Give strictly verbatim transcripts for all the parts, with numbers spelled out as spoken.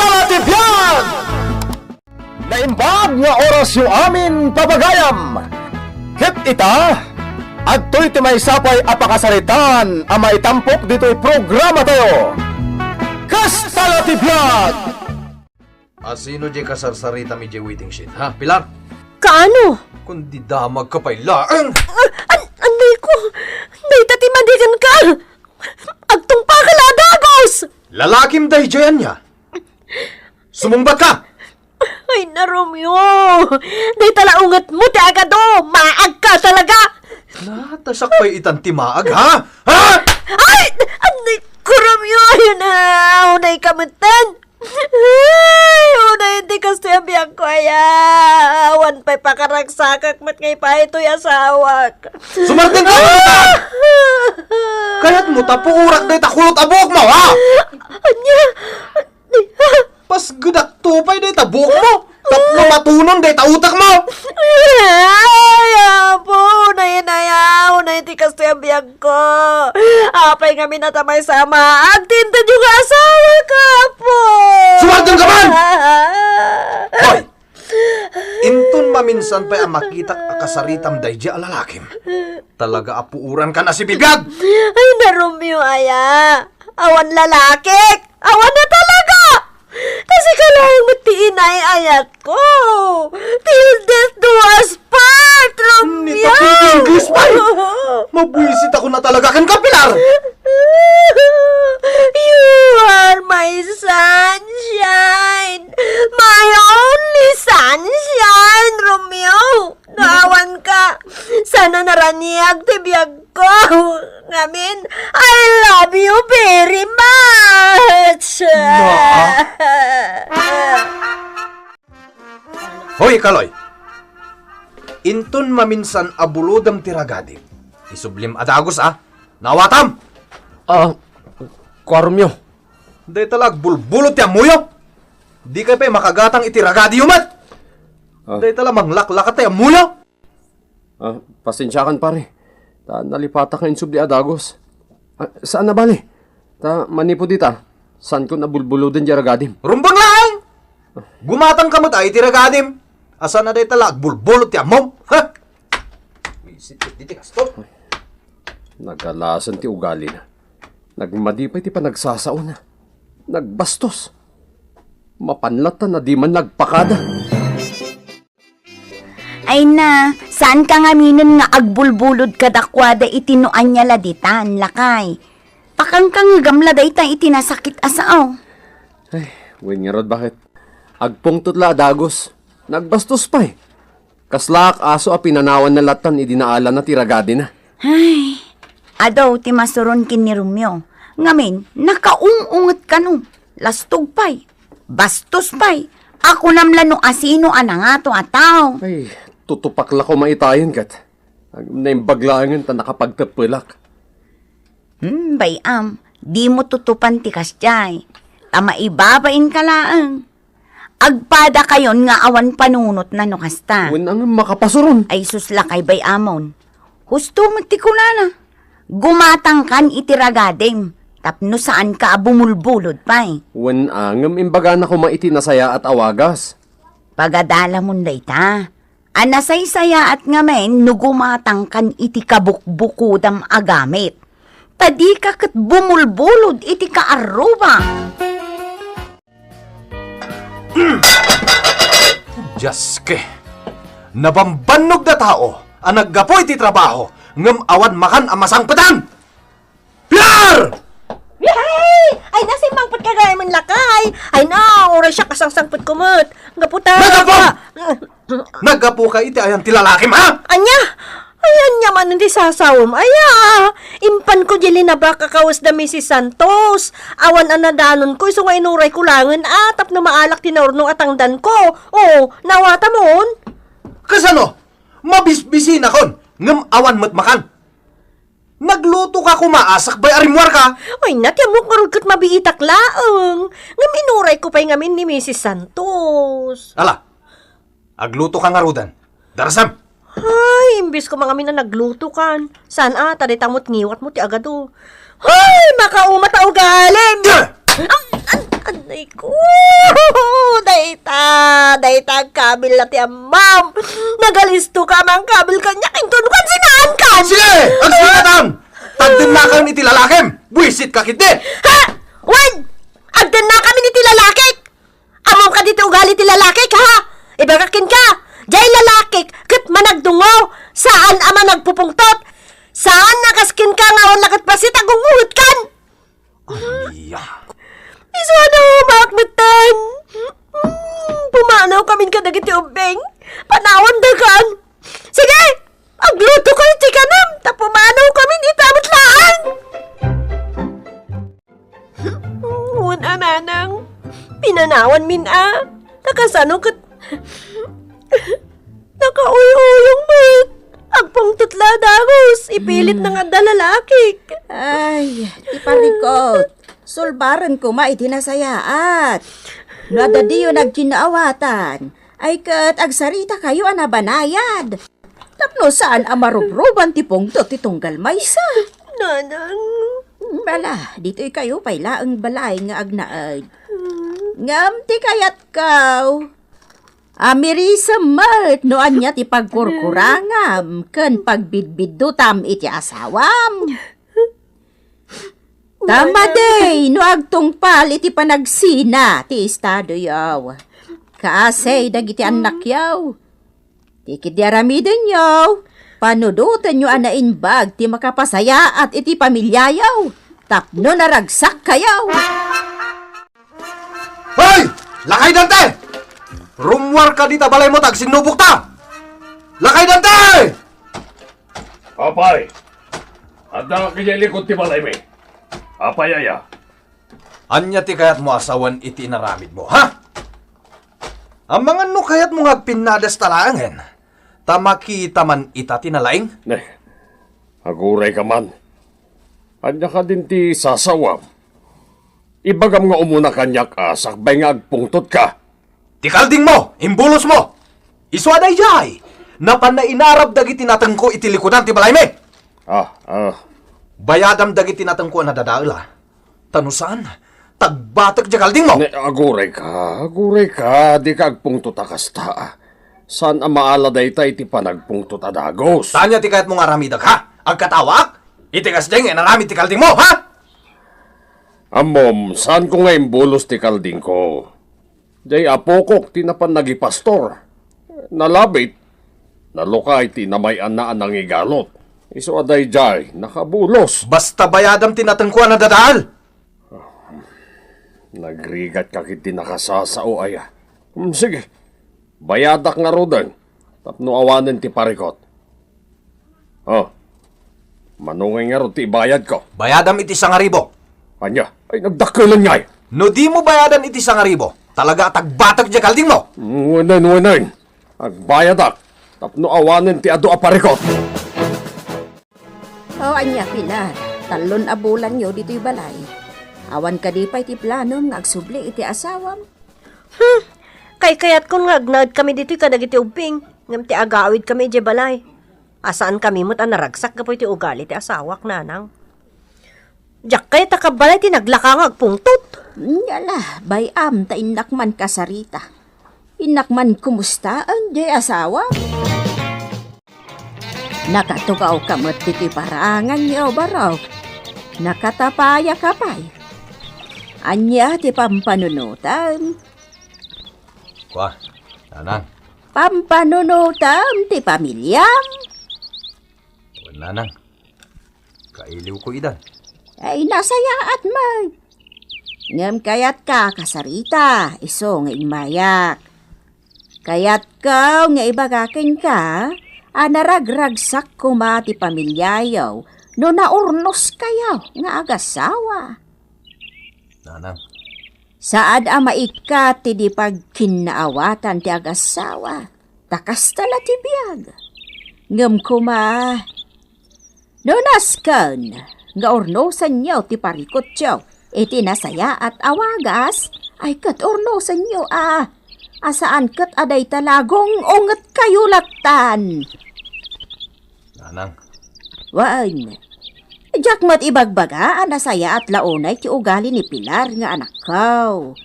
Kasta ti biag! Naimbag nga orasyo amin, papagayam! Ket ita, adtoy ti maysa pay a pakasaritaan a maitampok ditoy programatayo. Kasta ti biag! Asino diay kasarsaritam idiay waiting shed, ha, Pilar? Kaano? Kundi damagka pay laeng! Ah, an-, anay ko! Dayta ti madigan ka! Agtungpaka la a dagus! Lalakim daydiay ania? Sumungbat ka! Ay na, Romeo! Dayta la ungetmo ti agado! Maagka talaga! Natasak pay itan ti maag, ha? Ha? Ay! Anay ko, Romeo! Ayun na! Unay ka metten! Ay, unay ti kastoy a biagko, aya. Awan pay pakaragsakak met nga ipaay toy asawak. Sumardeng ka, Marita! Kayatmo ta puurak dayta kulot a buokmo, ha? Ania? Pasgedakto pay dayta buokmo. Tapno matunon dayta utekmo. Ay, Apo, unay, unay, unay ti kastoy a biag ko. Apay ngamin a ta maysa a maag ti intedyo nga asawak, Apo? Sumardeng ka man! Hoy! Inton maminsan pay a makitak a kasaritam daydiay a lalakim, talaga a puorankan a sibibiag! Ay, na, Romeo, aya. Awan lalakik! Awan na talaga! Ta sika laeng met ti inay-ayatko. Till death do us part, Romeo! Nita, ti English pay! Mabuisit ako na talaga kenka, Pilar! You are my sunshine, my only sunshine, Romeo. No awan ka, saan a naraniag ti biagko. Ngamin, I love you very much. Maa. Hoy, Kaloy! Inton maminsan a bulodem ti ragadim, isublim a dagus, a. Naawatam! Ah, kua, Romeo. Dayta la agbulbulod ti ammoyo. Dikay pay makagatang iti ragadiyo met. Ah. Dayta la manglaklakat ti ammoyo. Ah, pasensiakan, pare. Ta nalipatak nga insubli a dagus. Ah, saan a bale? Ta manipud ita, saanko a bulbuloden diay ragadim. Rumbeng laeng! Gumatangka met a iti ragadim. Saan a dayta la agbulbulod ti ammom? Ha? Wisit ket diti kasto. Nagalasen ti ugalina. Nagmadi pay ti panagsasaona. Nagbastos. Mapan latta a di man nagpakada. Ay na, saanka ngaminen nga agbulbulod kadakuada iti no ania la ditan, lakay. Pakangkangegam la dayta iti nasakit a sao. Ay, wen ngarud, baket. Agpungtot la a dagus. Nagbastos pay. Kaslaak aso a pinanawanna lattan idi naalana ti ragadina. Ay, adu ti masuron ken ni Romeo. Ngamin, nakaung-unget kano. Lastog pay. Bastos pay. A kunam la no asino a nangato a tao. Ay, tutupak la koma itayen ket. Ag-, naimbag laengen ta nakapagteppelak. Hmm, bay-am, dimo tutupan ti kasdiay. Ta maibabainka laeng. Agpadakayon nga awan panunotna no kasta. Wen a ngem makapasuron. Ay sus, lakay, bay-amon. Husto met ti kunana. Gumatangkan iti ragadim, tapno saanka a bumulbulod pay. Wen a ngem imbagana koma iti nasayaat a wagas. Pagadalamon dayta. A nasaysayaat ngamin no gumatangkan iti kabukbukodam a gamit. Ta dika ket bumulbulod iti kaarruba. Diaske! Nabambannog da tao a naggapu iti trabaho ngem awan makan a masangpetan! Pilar! Yehey! Ay na, simmangpet ka gayam, lakay. Ay na, uray siak a sangsangpetko met. Gapu ta. Naggapu! Naggapuka iti ayan ti lalakim, ha? Ania? Ay, ania manen ti sasawem, aya? Impanko diay linabak a kawes da Misis Santos. Awan a nadanonko, isu nga inurayko laengen a tapno maalak ti naurno a tangdanko. O, naawatamon? Kasano? Mabisbisinakon, ngem awan met makan. Naglutoka koma a sakbay a rimmuarka. Ay na, ti ammok ngarud ket mabiitak laeng. Ngem inurayko pay ngamin ni Misis Santos. Ala, aglutoka ngaruden. Darasem! Ay, imbes koma ngamin a naglutokan. Saan a, ta dayta met ngiwatmo ti agado. Ay, makauma ta ugalim! Diyan! Am-, am-, Anay ko! Dayta! Dayta agkabil la ti ammam! Nagalisto ka, mangkabil kaniak, inton kan sinaankan! Sige! Agsigatan! Tagdennakam iti lalakim! Buisit ka ketdi! Ha? Wen! Agdennakam iti lalakik! Ammom kadi ti ugali ti lalakik, ha? Ibagak kenka, diay lalakik ket managdungngaw, saan a managpupungtot. Saan a kas kenka nga awan la ket bassit a gungngungetkan. Ania? Isu a naumaak metten. Mm, pumanaw kamin kadagiti ubbing. Panawandakan. Sige, agluto kayo ti kanam, ta pumanaw kamin ita met laeng. Wen a, nanang, pinanawanmin a. Ta kasano ket nakauyuyong met. Agpungtot la a dagus, ipilit na nga adda lalakik. Ay, ti parikot. Sulbaren koma iti nasayaat. No adda diyo nagkinnaawatan, ay ket agsarita kayo a nabanayad. Tapno saan a marubruban ti pungtot ti tunggal maysa. Nanang. Ala, ditoy kayo pay laeng balay nga agnaed. Ngem ti kayatko, amirisem met no ania ti pagkurkurangam ken pagbidbiddutam iti asawam. Ta madi no agtungpal iti panagsina ti estadoyo. Kaasi dagiti annakyo. Ti ketdi aramidenyo, panudotenyo a naimbag ti makapasayaat iti pamiliayo tapno naragsakkayo. Hoy! Lakay Dante! Rummuarka dita balaymo ta agsinnubokta! Lakay Dante! Apay, adda idiay likod ti balaymi. Apay aya? Ania ti kayatmo a sawen iti inaramidmo, ha? Amangan no kayatmo nga agpinnadasta laengen, ta makita man ita ti nalaing? Ne, agurayka man. Ania kadin ti sasawam? Ibagam nga umuna kaniak a sakbay nga agpungtotka. Ti kaldingmo, imbulos mo! Isu a daydiay, napanna inarab dagiti natengko iti likudan ti balaymi. Ah, ah. Bayadam dagiti natengko a nadadael, a. Ta no saan, tagbatek diay kaldingmo. Ne, agurayka, agurayka, dika agpungtot a kasta, a. Saan a maala dayta iti panagpungtot a dagus. Ania ti kayatmo nga aramidek, ha? Agkatawaak? Iti kasdiay nga inaramid ti kaldingmo, ha? Ammom, saanko nga imbulos ti kaldingko. Diay apokok ti napan nagipastor. Nalabit, nalukay ti namay-anna a nangigalot. Isu a daydiay, nakabulos. Basta bayadam ti natengko a nadadael. Nagrigatka ketdi nakasasao aya. Hmm, sige. Bayadak ngaruden tapno awanen ti parikot. Oh. Mano ngay ngarud ti ibayadko? Bayadam iti sangaribu. Ania? Ay, nagdakkelen ngay. No dimo bayadan iti sangaribu, talaga a tagbatek diay kaldingmo. Wen, wen. Agbayadak tapno awanen ti adu a parikot. O ania, Pilar, tallon a bulanyo ditoy balay. Awan kadi pay ti planom nga agsubli iti asawam? Hmm, kaykayatkon nga agnaedkami ditoy kadagiti ubbing, ngem ti agawidkami idiay balay. A saankami met a naragsak gapu iti ugali ti asawak, nanang. Diak kayat a kabbalay ti naglaka nga agpungtot. Ala, bay-am ta innak man kasarita. Innak man kumustaen diay asawam. Nakatugawka met ditoy paranganyo, barok. Nakatapayaka pay. Ania ti pampanunotam? Kua, nanang. Pampanunotam ti pamiliam? Wen, nanang. Kailiwko idan. Ay, nasayaat met. Ngem kayatka kasarita, isu nga immayak. Kayatko nga ibaga kenka a naragragsak koma ti pamiliayo no naurnoskayo nga agasawa. Nanang. Saan a maikkat ti di pagkinnaawatan ti agasawa, ta kasta la ti biag. Ngem koma, no nasken nga urnosenyo ti parikutyo iti nasayaat a wagas, ay ket urnosenyo a, a saan ket a dayta la gung-ungetkayo lattan. Nanang. Wen. Diak met ibagbaga a nasayaat la unay ti ugali ni Pilar nga anakko.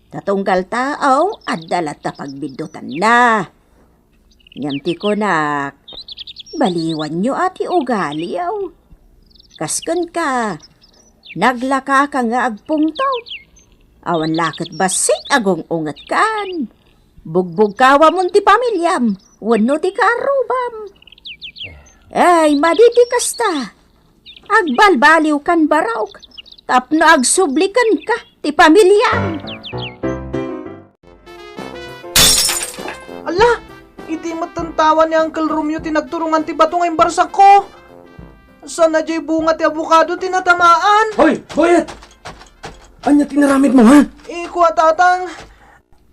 Ta tunggal tao, adda latta pagbiddutanna. Ngem ti kunak, baliwanyo a ti ugaliyo. Kas kenka, naglakaka nga agpungtot. Awan la ket bassit a gung-ungetkan. Bugbugkawamon ti pamiliam wenno ti karrubam. Ay, madi ti kasta. Agbalbaliwkan barok tapno agsublikenka ti pamiliam. Ala! Idi met tawa ni Uncle Romeo ti nagturongan ti bato nga imbarsakko. Saan a diay bunga ti abukado ti natamaan? Hoy, Boyet! Ania ti naramidmo, ha? Ikua, Tatang.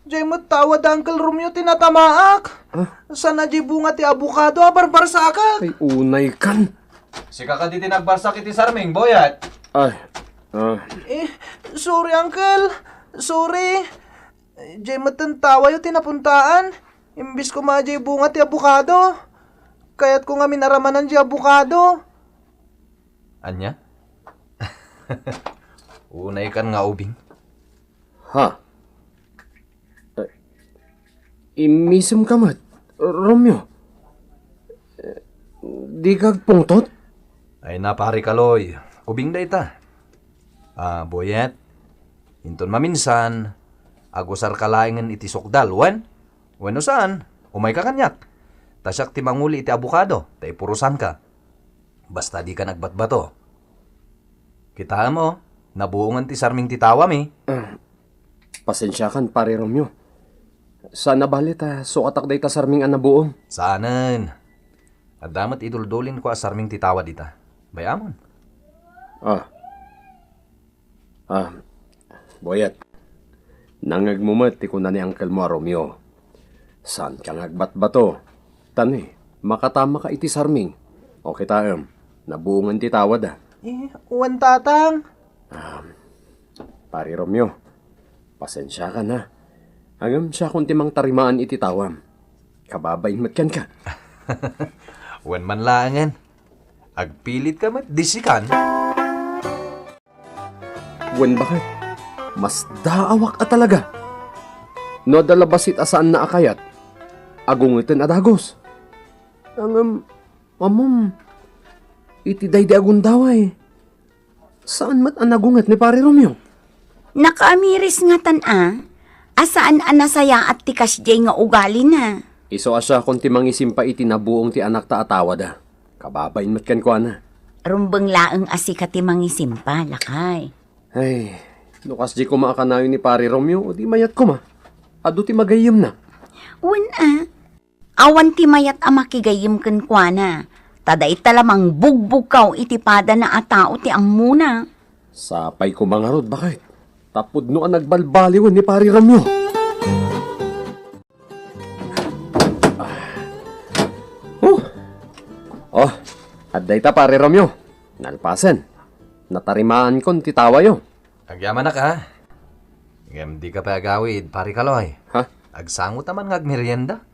Diay met tawa da Uncle Romeo ti natamaak. Ah? Saan a diay bunga ti abukado a barbarsakak. Ay, unaykan. Sika kadi ti nagbarsak iti sarming, Boyet? Ay, ah. Eh, sorry, Uncle. Sorry. Diay met tawayo ti napuntaan. Imbis koma diay bunga ti abukado. Kayatko ngamin aramanan diay abukado. Ania? Unaykan nga ubing? Ha? Eh, immisemka met, Romeo? Eh, dika agpungtot? Ay na, Pare Kaloy, ubing dayta. Ah, Boyet, inton maminsan, agusarka laengen iti sukdal, wen? Wenno saan, umayka kaniak. Ta siak ti manguli iti abukado, ta ipurosanka. Basta dika nagbatbato. Kitaem, o, nabuongen ti sarming ti tawami. Ah, pasensiakan, Pare Romeo. Saan a bale ta suatak dayta sarming a nabuong. Saanen. Adda met iduldulinko a sarming ti tawa dita. Bay-amon. Ah. Ah, Boyet, nangngegmo met ti kuna ni angkelmo a Romeo. Saanka nga agbatbato. Ta ni, makatamaka iti sarming. O kitaem, nabuongen ti tawada. Eh, wen, Tatang. Ah, Pare Romeo, pasensiakan, ha. Ngem siakon ti mangtarimaan iti tawam. Kababain met kenka. Wen man laengen. Agpilitka met, disikan. Wen baket, masdaawak a talaga. No adda la bassit a saanna a kayat, agungeten a dagus. Ngem, ammom, iti daydi a gundaway, saan met a nagunget ni Pare Romeo. Nakaamiris ngatan a, a saan a nasayaat ti kasdiay nga ugalina. Isu a siakon ti mangisimpa iti nabuong ti anakta a tawada. Kababain met kenkuana. Rumbeng laeng a sika ti mangisimpa, lakay. Ay, no kasdi koma a kanayon ni Pare Romeo, di mayat koma. Adu ti magayyemna. Wen a, awan ti mayat a makigayyem kenkuana, ta dayta la mangbugbugkaw iti padana a tao ti ammona. Sapay koma ngarud, baket. Ta pudno a nagbalbaliwen ni Pare Romeo. Oh. Oh, adda ita, Pare Romeo. Nalpasen. Natarmaankon ti tawayo. Agyamanak, a. Ngem dika pay agawid, Pare Kaloy. Ha? Agsango ta man nga agmerienda.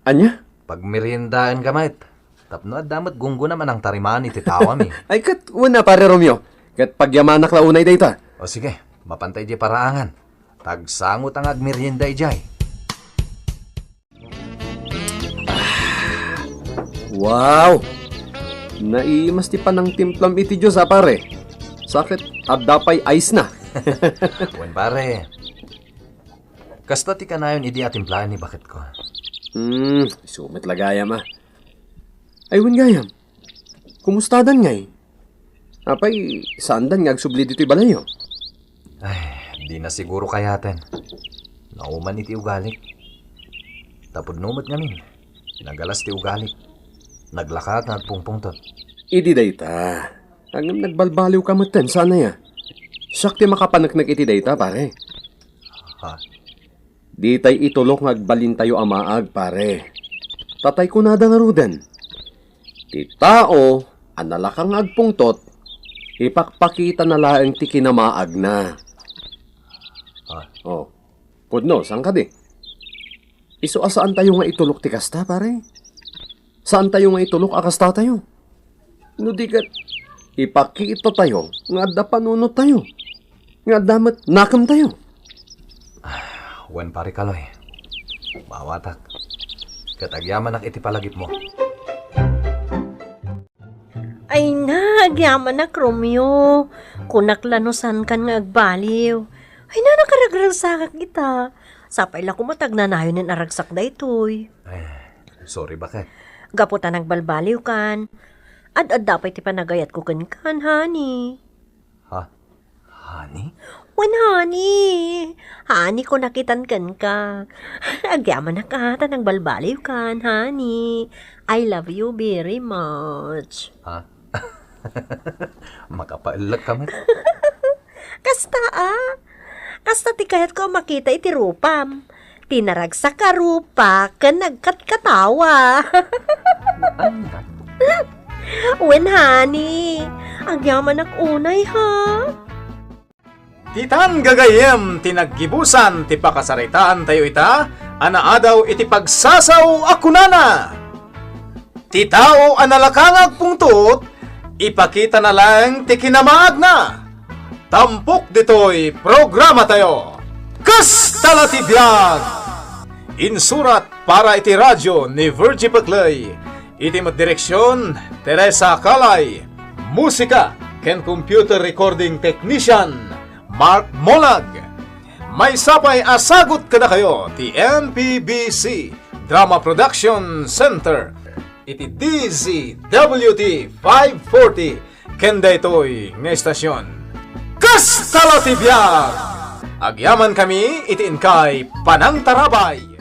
Ania? Pagmeriendaenka met. Tapno adda met gunggonam a nangtarimaan iti tawami. Ay, ket wen a, Pare Romeo. Ket pagyamanak la unay dayta. O sige, mapanta idiay paraangan. Ta agsango ta nga agmerienda idiay. Wow! Naimas ti panangtimplam iti juice, a, pare. Sa ket adda pay ice na. Wen, pare. Kasta ti kanayon idi a timplaen ni baketko. Hmm, isu met la gayam, a. Ay, wen gayam. Kumustadan ngay? Apay, saandan nga agsubli ditoy balayyo? Ay, dina siguro kayaten. Nauman iti ugalik. Ta pudno met ngamin, nagalas ti ugalik. Naglakaak nga agpungpungtot. Idi dayta, ngem nagbalbaliwka metten, saan aya? Siak ti makapaneknek iti dayta, pare. Ha? Ditay itulok nga agbalintayo a maag, pare. Tatay kunada ngaruden, ti tao a nalaka nga agpungtot, ipakpakitana laeng ti kinamaagna. Ah. Oh. Pudno, saan kadi? Isu a saantayo nga itulok ti kasta, pare. Saantayo nga itulok a kastatayo. No di ket, Ipakitatayo nga adda panunottayo, nga adda met nakemtayo. Wen, Pare Kaloy, maawatak, ket agyamanak iti palagipmo. Ay na, agyamanak, Romeo. Kunak la no saankan nga agbaliw. Ay na, nakaragragsakak ita. Sapay la koma ta agnanayon nga aragsak daytoy. Ay, sorry, baket. Gapu ta nagbalbaliwkan. Ad-adda pay ti panagayatko kenkan, honey. Ha? Honey? Wen, honey. Honey, kunak itan kenka. Agyamanak a ta nagbalbaliwkan, honey. I love you very much. Ha? Makapaellek ka met. Kasta a. Kasta ti kayatko a makita iti rupam. Ti naragsak a rupa ken nagkatkatawa. Ania? Wen, honey. Agyamanak unay, ha? Ditan gagayyem ti naggibusan ti pakasaritaantayo ita a naadaw iti pagsasaw a kunana, "Ti tao a nalaka nga agpungtot, ipakitana laeng ti kinamaagna." Tampok ditoy programatayo, Kasta la ti Biag! Insurat para iti radio ni Virgie Pecley. Iti met direksion, Teresa Calay. Musika ken computer recording technician, Mark Molag. Maysa pay a sagut kadakayo ti M P B C Drama Production Center iti D Z W T five forty ken daytoy nga estasion. Kasta la ti biag! Agyamankami iti inkay panangtarabay.